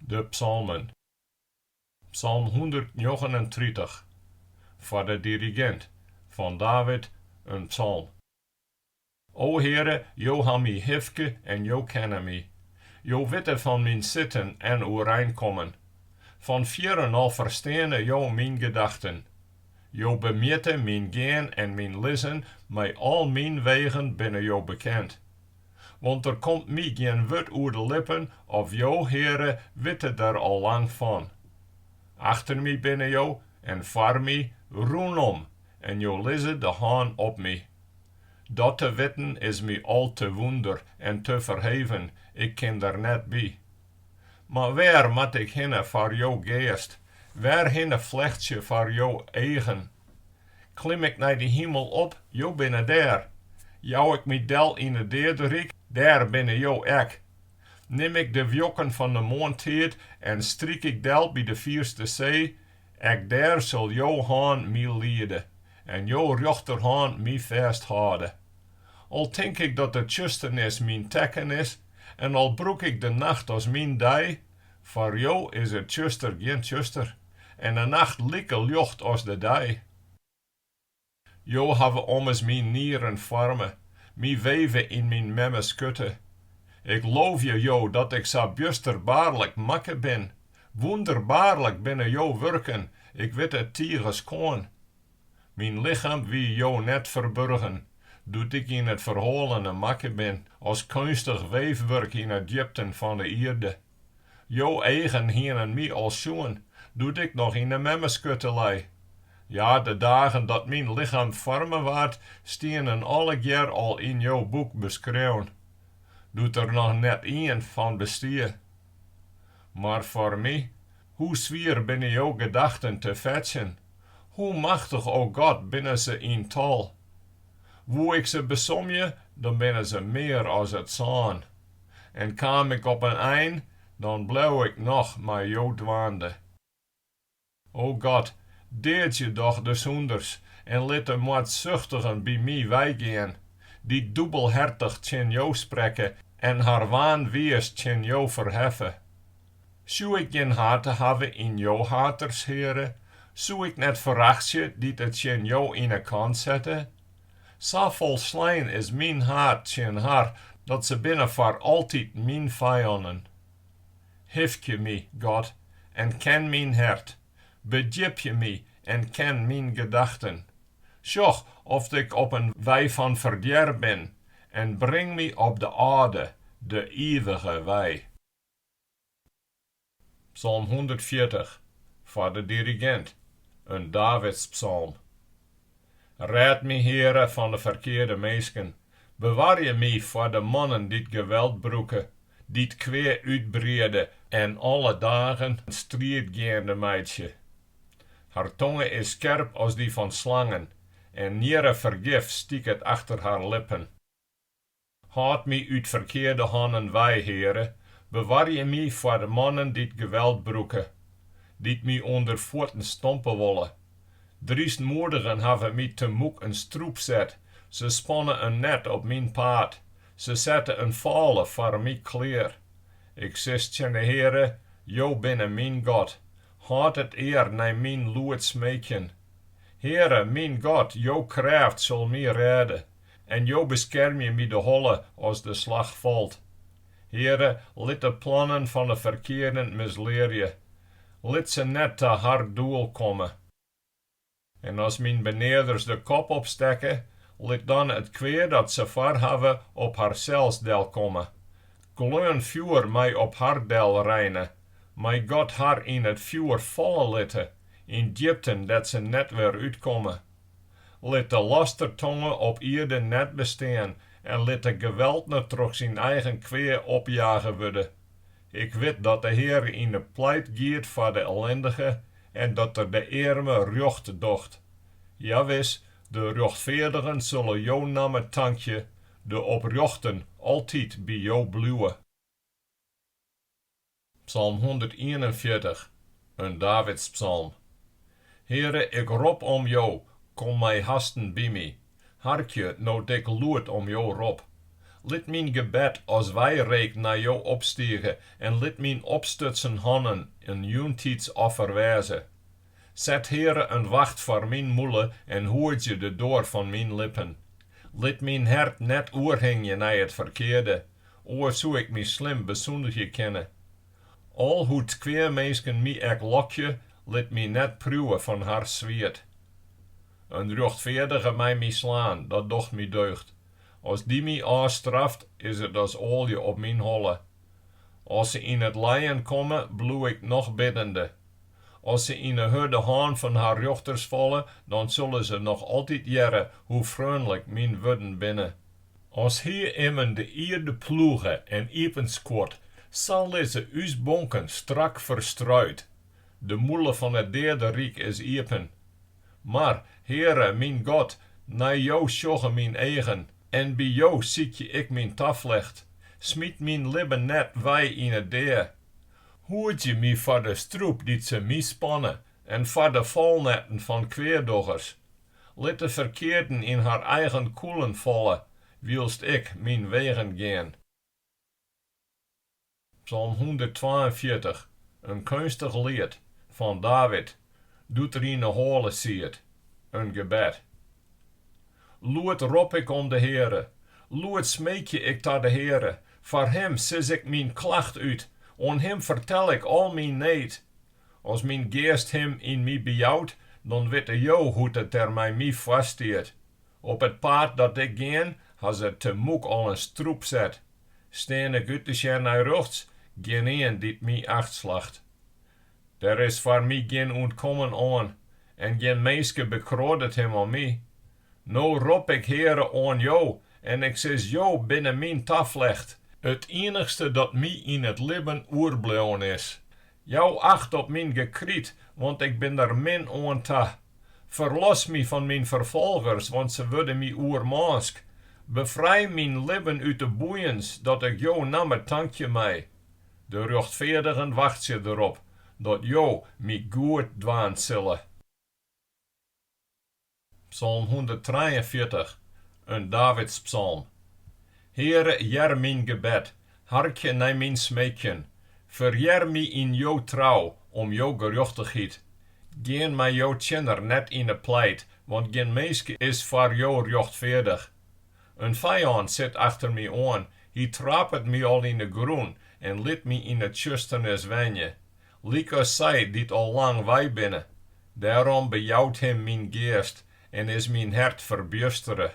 De psalmen. Psalm 139, foar de dirigint, fan David, in psalm. O Heare, Jo ha my hifke en Jo kenne my. Jo witte fan myn sitten en oereinkommen. Fan fierren al fersteane Jo myn gedachten. Jo bemjitte myn gean en myn lizzen, mei al myn wegen binne Jo bekend. Want der komt my gjin wurd oer de lippen, of Jo, Heare, witte der al lang fan. Achter my binne Jo, en foar my, rûnom, en Jo lizze de hân op my. Dat te witten is my al te wûnder en te ferheven, ik kin der net by. Mar wêr moat ik hinne foar jo geast, wêrhinne flechtsje foar jo eagen? Klim ik nei de himel op, jo binne dêr. Jou ik my del yn it deaderyk, dêr binne jo ek. Nim ik de wjokken fan de moarntiid en stryk ik del by de fierste see, ek dêr sil jo hân my liede en jo rjochterhân my fêsthâlde. Al tink ik dat de tsjusternis myn tekken is en al brûk ik de nacht as myn dei, foar jo is it tsjuster gjin tsjuster en de nacht like ljocht as de dei. Jo hawwe ommers myn nieren foarme, my weve yn myn memme skurte. Ik loovje Jo dat ik sa bjusterbaarlik makke bin. Wûnderbaarlik binne jo wurken, ik wit it tige skoan. Myn lichem wie Jo net ferburgen, doe't ik yn it ferhoalene makke bin, as keunstich weefwurk yn 'e djipten fan 'e ierde. Jo eagen hienen my al sjoen, doe't ik noch yn 'e memmeskurte lei. Ja, de dagen dat myn lichem foarme waard, stienen allegear al yn jo boek beskreaun, doe't der noch net ien fan bestie. Mar foar my, hoe swier binne jo gedachten te fetsjen, hoe machtich, o God, binne se yn tal! Woe ik se besomje, dan binne se mear as it sân. En kaam ik op in ein, dan bleau ik noch mei Jo dwaande. O God, deadzje doch de sûnders en lit de moardsuchtigen by my weigean, dy't dûbelhertich tsjin Jo sprekke en har waanwiis tsjin Jo ferheffe. Soe ik gjin hate hawwe yn jo haters, Heare? Soe ik net ferachtsje dy't it tsjin Jo yn 'e kant sette? Sa folslein is myn haat tsjin har, dat se binne foar altyd myn fijannen. Hifkje my, God, en ken myn hert, bedjipje my en ken myn gedachten. Sjoch oft ik op in wei fan ferdjer bin en bring my op de âlde, de ivige wei. Psalm 140, foar de dirigint, in Davidspsalm. Rêd my, Heare, fan de ferkearde minsken, bewarje my foar de mannen dy't geweld brûke, dy't kwea útbriede en alle dagen striid geande meitsje. Har tonge is skerp as dy fan slangen, en njirre fergif stiket achter har lippen. Hâld my út ferkearde hannen wei, Heare, bewarje my foar de mannen dy't geweld brûke, dy't my ûnder fuotten stompe wolle. Drystmoedigen hawwe my temûk in strûp set, se spanne in net op myn paad, se sette in fâle foar my klear. Ik sis tsjin de Heare, Jo binne myn God, hâld it ear nei myn lûd smeekjen. Heare, myn God, jo krêft sil my rêde. En Jo beskermje my de holle as de slach falt. Heare, lit de plannen fan 'e ferkearden mislearje. Lit se net ta har doel komme. En as myn benearders de kop opstekke, lit dan it kwea dat se foar hawwe op harsels delkomme. Gleon fjoer mei op har delreine, mei God har yn it fjoer falle litte, yn djipten dêr't se net wer útkomme. Lit de lastertonge op ierde net bestean en lit de geweldner troch syn eigen kwea opjage wurde. Ik wit dat de Heare yn 'e pleit giet foar de ellindige en dat Er de earme rjocht docht. Jawis, de rjochtfeardigen sille jo namme tankje, de oprjochten altyd by Jo bliuwe. Psalm 141, in Davidspsalm. Heare, ik rop om Jo, kom mei hasten by my. Harkje, no't ik lûd om Jo rop. Lit myn gebed as wijreek nei Jo opstige en lit myn opstutsen hannen in jûntiidsoffer wêze. Set, Heare, in wacht foar myn mûle en hoedzje de doar fan myn lippen. Lit myn hert net oerhingje nei it ferkearde, oars soe ik my slim besûndigje kinne. Al hoe't kweaminsken my ek lokje, lit my net priuwe fan har swiet. In rjochtfeardige mei my slaan, dat docht my deugd. As dy my ôfstraft, is it as oalje op myn holle. As se yn it lijen komme, bliuw ik noch biddende. As se yn 'e hurde hân fan har rjochters falle, dan sille se noch altyd hearre hoe freonlik myn wurden binne. As hie immen de ierde ploege en iepenskuord, sa lizze ús bonken strak ferstruid. De mûle fan it deaderyk is iepen. Mar, Heare, myn God, nei Jo sjogge myn eagen, en by Jo sykje ik myn taflecht. Smyt myn libben net wei yn 'e dea. Hoedzje my foar de strûp dy't se my spanne en foar de falnetten fan kweadoggers. Lit de ferkearden yn har eigen kûlen falle, wylst ik myn wegen gean. Psalm 142, in keunstich liet, fan David, doe't er yn 'e hoale siet, in gebed. Lûd rop ik om de Heare, lûd smeekje ik ta de Heare, foar Him sis ik myn klacht út, oan Him fertel ik al myn need. As myn geast him yn my bejout, dan witte Jo hoe't it der mei my foarstiet. Op it paad dat ik gean, ha se temûk al in strûp set. Stean ik út te sjen nei rjochts, gjinien dy't my achtslacht. Der is foar my gjin ûntkommen oan, en gjin minske bekroadet him om my. No rop ik, Heare, oan Jo, en ik sis, Jo binne myn taflecht, it iennichste dat my yn it libben oerbleaun is. Jou acht op myn gekryt, want ik bin der min oan ta. Ferlos my fan myn ferfolgers, want se wurde my oermânsk. Befrij myn libben út de boeiens, dat ik jo namme tankje mei. De rjochtfeardigen wachtsje derop, dat Jo my goed dwaan sille. Psalm 143, in Davidspsalm. Heare, hear myn gebed, harkje nei myn smeekjen. Ferhear my yn jo trou, om jo gerjochtichheid. Gean mei jo tsjinner net yn 'e pleit, want gjin minske is foar jo rjochtfeardich. In fijân sit achter my oan, hy trapet my al yn 'e grûn en lit my yn 'e tsjusternis wenje. Lykas sy dy't al lang wei binne. Dêrom bejout him myn geast en is myn hert ferbjustere.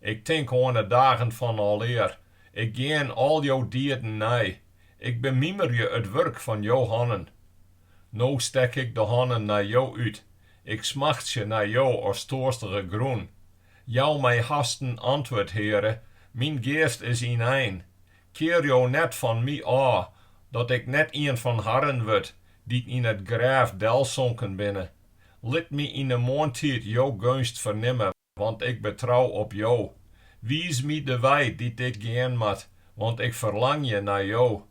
Ik tink oan 'e dagen fan alear, ik gean al jo dieden nei, ik bemimerje it wurk fan jo hannen. No stek ik de hannen nei Jo út, ik smachtsje nei Jo as toarstige grûn. Jou my hasten antwurd, Heare, myn geast is ynein. Kear Jo net fan my ôf, dat ik net ien fan harren wurd, dy't yn it grêf delsonken binne. Lit my yn 'e moarntiid jo geunst fernimme, want ik betrou op Jo. Wiis my de wei dy't ik gean moat, want ik ferlangje nei Jo.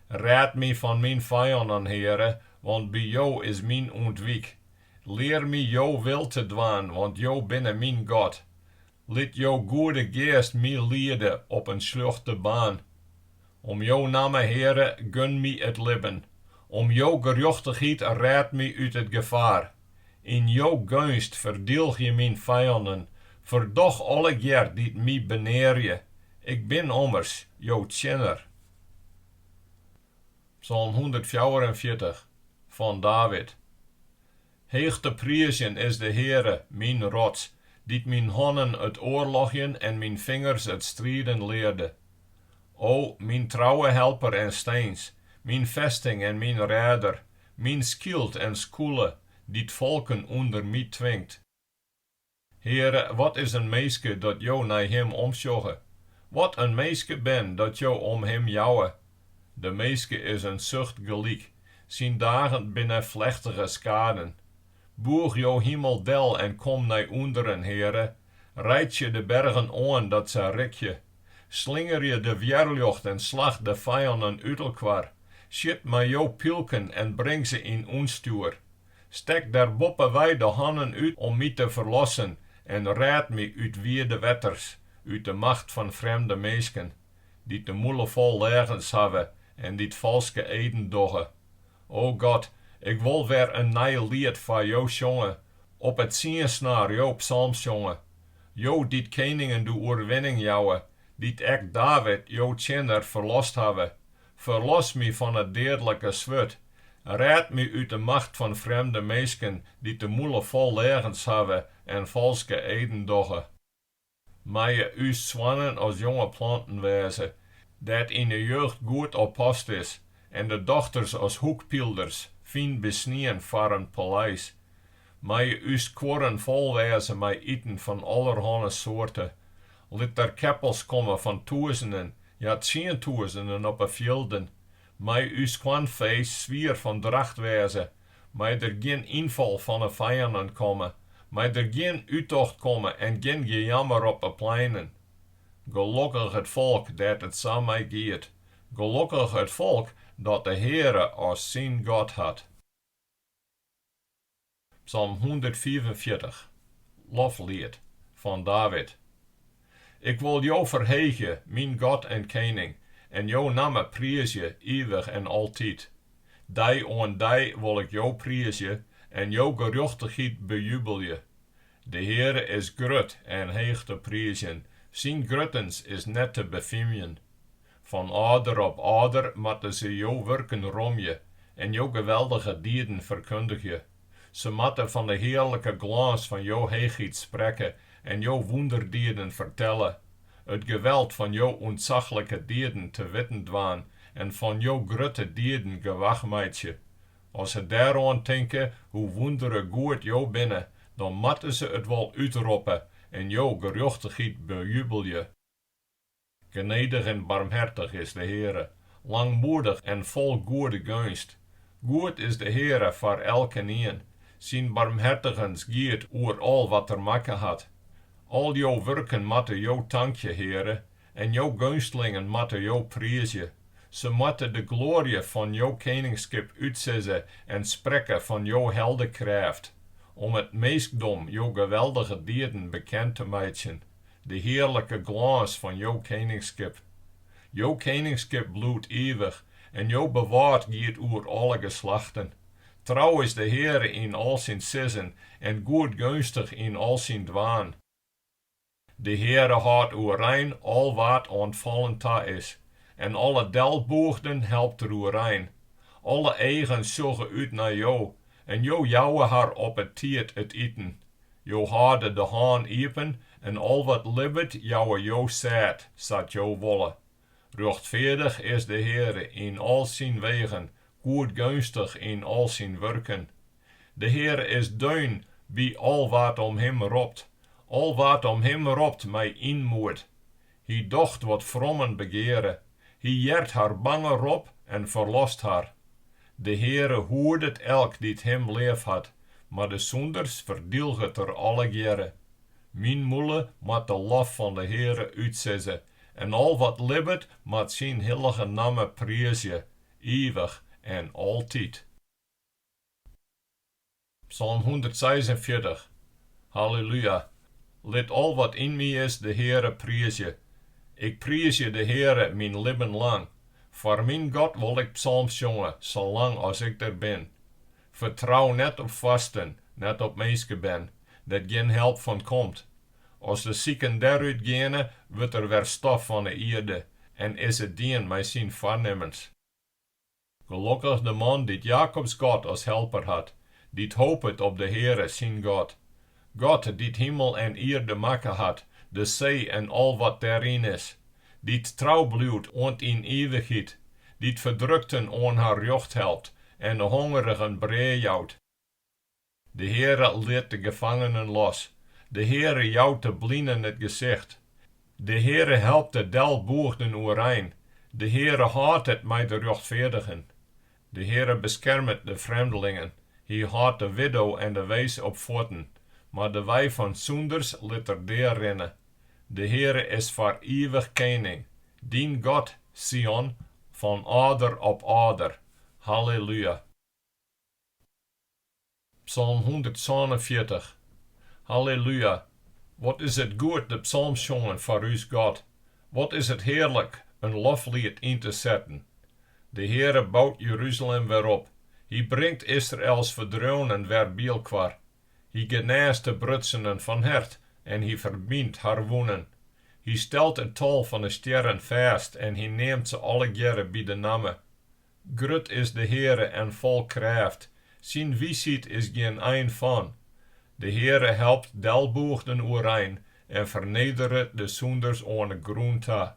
Rêd my fan myn fijannen, Heare, want by Jo is myn ûntwyk. Lear my jo wil te dwaan, want Jo binne myn God. Lit jo goede geast my liede op in sljochte baan. Om jo namme, Heare, gun my it libben. Om jo gerjochtichheid rêd my út it gefaar. Yn jo geunst ferdylgje myn fijannen, ferdoch allegear dy't my benearje. Ik bin ommers jo tsjinner. Psalm 144, fan David. Heech te priizjen is de Heare, myn rots, dy't myn hannen it oarlogjen en myn fingers it striden learde. O, myn trouwe helper en stins, myn festing en myn rêder, myn skyld en skûle, dy't folken ûnder my twingt. Heare, wat is in minske dat Jo nei him omsjogge? Wat in minske ben dat Jo om him jouwe? De minske is in sucht gelyk, syn dagen binne flechtige skaden. Bûch jo himel del en kom nei ûnderen, Heare, reitsje de bergen oan dat se rikje. Slingerje de wjerljocht en slach de fijannen útelkoar. Sjit mei jo pylken en bring se yn ûnstjoer. Stek dêrboppe wei de hannen út om my te ferlossen en rêd my út wide wetters. út de macht fan frjemde minsken, dy't de mûle fol leagens hawwe en dy't falske eden dogge. O God, ik wol wer in nij liet foar Jo sjonge, op 'e tsiensnaar jo psalm sjonge. Jo dy't keningen de oerwinning jouwe, dy't ek David, jo tsjinner, ferlost hawwe. Ferlos my fan it deadlike swurd. Rêd my út 'e macht fan frjemde minsken dy't de mûle fol leagens hawwe en falske eden dogge. Meie ús soannen as jonge planten wêze, dêr't yn 'e jeugd goed op past is, en de dochters as hoekpylders, fyn besnien foar in paleis. Meie ús kuorren fol wêze mei iten fan allerhanne soarte. Lit der keppels komme fan tûzenen, ja tsientûzenen op 'e fjilden. Mei ús koarnfee swier fan dracht wêze, mei der gjin ynfal fan 'e fijannen komme, mei der gjin úttocht komme en gjin gejammer op 'e pleinen. Gelokkich it folk dêr't it sa mei giet, gelokkich it folk dat de Heare as syn God hat. Psalm 145, Lofliet, fan David. Ik wol Jo ferheegje, myn God en Kening, en jo namme priizje ivich en altyd. Dei oan dei wol ik Jo priizje en jo gerjochtichheid bejubelje. De Heare is grut en heech te priizjen, syn gruttens is net te befimjen. Fan âlder op âlder moatte se jo wurken romje en jo geweldige dieden ferkundigje. Se moatte fan de hearlike glâns fan jo heechheid sprekke en jo wûnderdieden fertelle, it geweld fan jo ûntsachlike dieden te witten dwaan en fan jo grutte dieden gewach meitsje. As se dêroan tinke hoe wûndere goed Jo binne, dan moatte se it wol útroppe en jo gerjochtichheid bejubelje. Genedich en barmhertich is de Heare, langmoedich en fol goede geunst. Goed is de Heare foar elkenien, syn barmhertigens giet oer al wat Er makke hat. Al jo wurken moatte Jo tankje, Heare, en jo geunstlingen moatte Jo priizje. Se moatte de gloarje fan jo keningskip útsizze en sprekke fan jo heldekrêft, om it minskdom jo geweldige dieden bekend te meitsjen. De hearlike glâns fan jo keningskip. Jo keningskip bliuwt ivich en jo bewâld giet oer alle geslachten. Trou is de Heare yn al syn sizzen en goedgeunstich yn al syn dwaan. De Heare hâldt oerein al wa't oan 't fallen ta is, en alle delbûgden helpt Er oerein. Alle eagen sjogge út nei Jo, en Jo jouwe har op 'e tiid it iten. Jo hâlde de hân iepen en al wat libbet jouwe Jo sêd, sa't Jo wolle. Rjochtfeardich is de Heare yn al syn wegen, goedgeunstich yn al syn wurken. De Heare is deun by al wa't om Him ropt, al wa't om Him ropt mei ynmoed. Hy docht wat frommen begeare, Hy heart har bange rop en ferlost har. De Heare hoedet elk dy't Him leafhat, mar de sûnders ferdylget Er allegearre. Myn mûle moat de lof fan de Heare útsizze, en al wat libbet moat syn hillige namme priizje, ivich en altyd. Psalm 146 Halleluja! Lit al wat yn my is de Heare priizje. Ik priizje de Heare myn libben lang. Foar myn God wol ik psalms sjonge, salang as ik der bin. Fertrou net op foarsten, net op minskebern, dêr't gjin help fan komt. As de siken derút geane, wurdt er wer stof fan 'e ierde en is it dien mei syn foarnimmens. Gelokkich de man dy't Jakobs God as helper hat, dy't hopet op de Heare, syn God. God dy't himel en ierde makke hat, de see en al wat dêryn is. Dy't trou bliuwt oant yn ivichheid, dy't ferdrukten oan har rjocht helpt en de hongerigen brea jout. De Heare lit de gefangenen los. De Heare jout de blinen it gesicht. De Heare helpt de delbûgden oerein. De Heare hâldt it mei de rjochtfeardigen. De Heare beskermet de frjemdlingen. Hy hâldt de widdo en de wees op fuotten. Mar de wei fan sûnders lit Er dearinne. De Heare is foar ivich kening, dyn God, Sion, fan âlder op âlder. Halleluja. Psalm 147 Halleluja! Wat is it goed de psalmsjongen foar ús God, wat is it hearlik in lofliet yn te setten! De Heare bout Jeruzalem wer op, Hy bringt Israels ferdreaunen wer byelkoar. Hy genêst de brutsenen fan hert en Hy ferbynt har wûnen. Hy stelt it tal fan 'e stjerren fêst en Hy neamt se allegearre by de namme. Grut is de Heare en fol krêft, syn wysheid is gjin ein fan. De Heare helpt delbûgden oerein en fernederet de sûnders oan 'e grûn ta.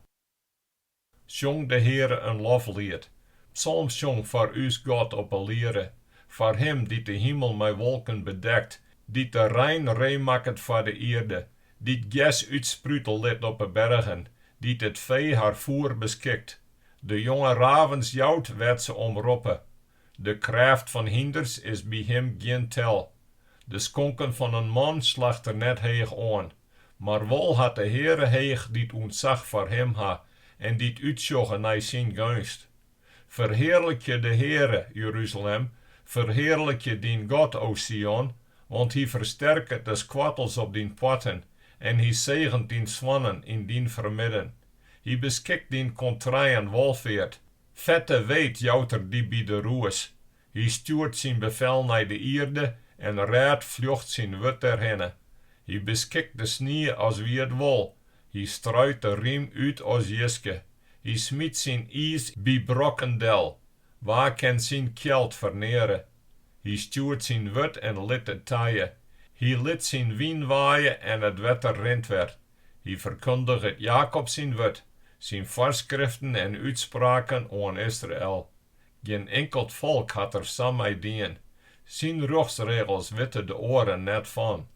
Sjong de Heare in lofliet, psalmsjong foar ús God op 'e liere, foar Him dy't de himel mei wolken bedekt, dy't de rein reemakket foar de ierde, dy't gers útsprute lit op 'e bergen, dy't it fee har foer beskikt, de jonge ravens jout wêr't se om roppe. De krêft fan hynders is by Him gjin tel. De skonken fan in man slacht Er net heech oan. Mar wol hat de Heare heech dy't ûntsach foar Him ha en dy't útsjogge nei syn geunst. Ferhearlikje de Heare, Jeruzalem, ferhearlikje dyn God, o Sion, want Hy fersterket de skoattels op dyn poarten en Hy segent dyn soannen yn dyn fermidden. Hy beskikt dyn kontreien wolfeart, fette weet jout Er dy by de roes. Hy stjoert syn befel nei de ierde en rêd fljocht syn wurd dêrhinne. Hy beskikt de snie as wie it wol, hy struit de rym út as jiske. Hy smyt syn iis by brokken del, wa kin syn kjeld ferneare? Hy stjoert syn wurd en lit it teie, hy lit syn wyn waaie en it wetter rint wer. Hy ferkundiget Jakob syn wurd, syn foarskriften en útspraken oan Israel. Gjin inkeld folk hat er sa mei dien. Syn rjochtsregels witte de oaren net fan.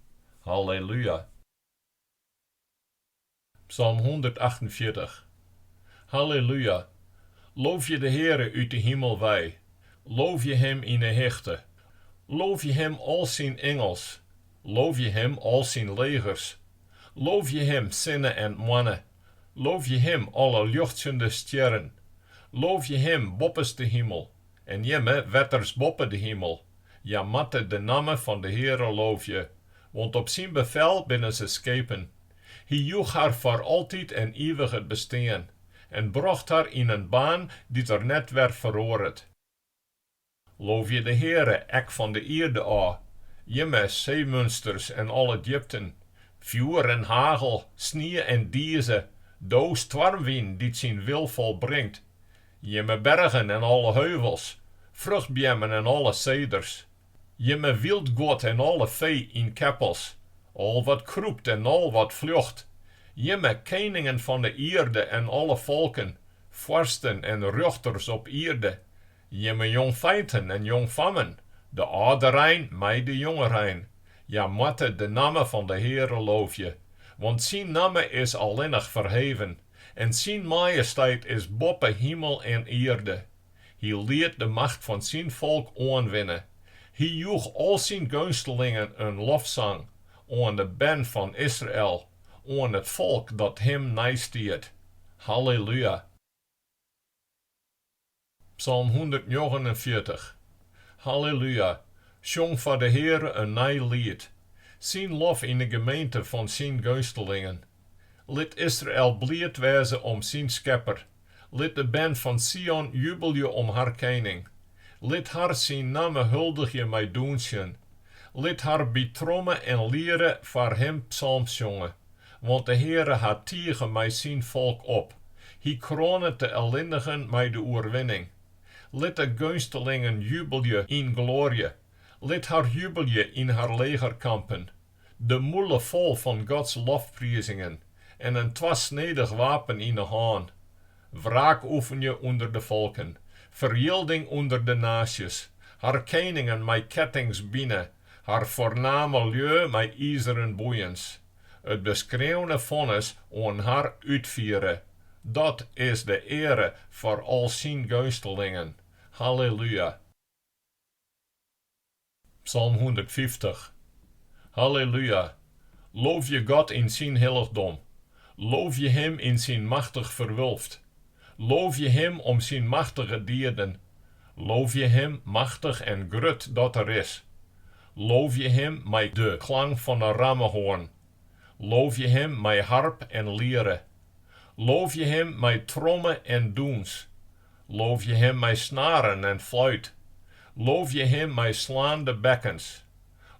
Halleluja! Psalm 148 Halleluja! Loovje de Heare út de himel wei, loovje Him yn 'e hichte. Loovje Him al syn ingels, loovje Him al syn legers. Loovje Him, sinne en moanne, loovje Him, alle ljochtsjende stjerren. Loovje Him, boppeste himel, en jimme, wetters boppe de himel. Hja moatte de namme fan de Heare loovje, want op syn befel binne se skepen. Hy joech har foar altyd en ivich it bestean, en brocht har yn in baan dy't er net wer feroaret. Loovje de Heare ek fan de ierde ôf, jimme seemunsters en alle djipten, fjoer en hagel, snie en dize, do stoarmwyn dy't syn wil folbringt, jimme bergen en alle heuvels, fruchtbeammen en alle seders, jimme wyldguod en alle fee yn keppels, al wat krûpt en al wat fljocht, jimme keningen fan de ierde en alle folken, foarsten en rjochters op ierde, Jimme jongfeinten en jongfammen, de âlderein mei de jongerein, hja moatte de namme fan de Heare loovje, want syn namme is allinnich ferheven, en syn majesteit is boppe himel en ierde. Hy liet de macht fan syn folk oanwinne, hy joech al syn geunstelingen in lofsang, oan de bern fan Israel, oan it folk dat him neistiet. Halleluja! Psalm 149 Halleluja! Sjong foar de Heare in nij liet, syn lof yn 'e gemeente fan syn geunstelingen. Lit Israel bliid wêze om syn Skepper, lit de bern fan Sion jubelje om har kening. Lit har syn namme huldigje mei dûnsjen, lit har by tromme en liere foar him psalmsjonge. Want de Heare hat tige mei syn folk op, Hy kroanet de ellindigen mei de oerwinning. Lit de geunstelingen jubelje yn gloarje, lit har jubelje yn har legerkampen. De mûle fol fan Gods lofprizingen en in twasnedich wapen yn 'e hân. Wraak oefenje ûnder de folken, ferjilding ûnder de naasjes, har keningen mei kettings bine, har foarname lju mei izeren boeiens. It beskreaune fonnis oan har útfiere, dat is de eare foar al syn geunstelingen. Halleluja! Psalm 150 Halleluja! Loovje God yn syn hillichdom, loovje Him yn syn machtich ferwulft. Loovje Him om syn machtige dieden, loovje Him, machtich en grut dat Er is. Loovje Him mei de klang fan 'e rammehoarn. Loovje Him mei harp en liere. Loovje Him mei tromme en dûns. Loovje Him mei snaren en fluit. Loovje Him mei slaande bekkens.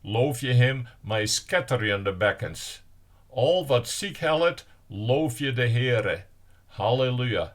Loovje Him mei sketterjende bekkens. Al wat sykhellet, loovje de Heare. Halleluja.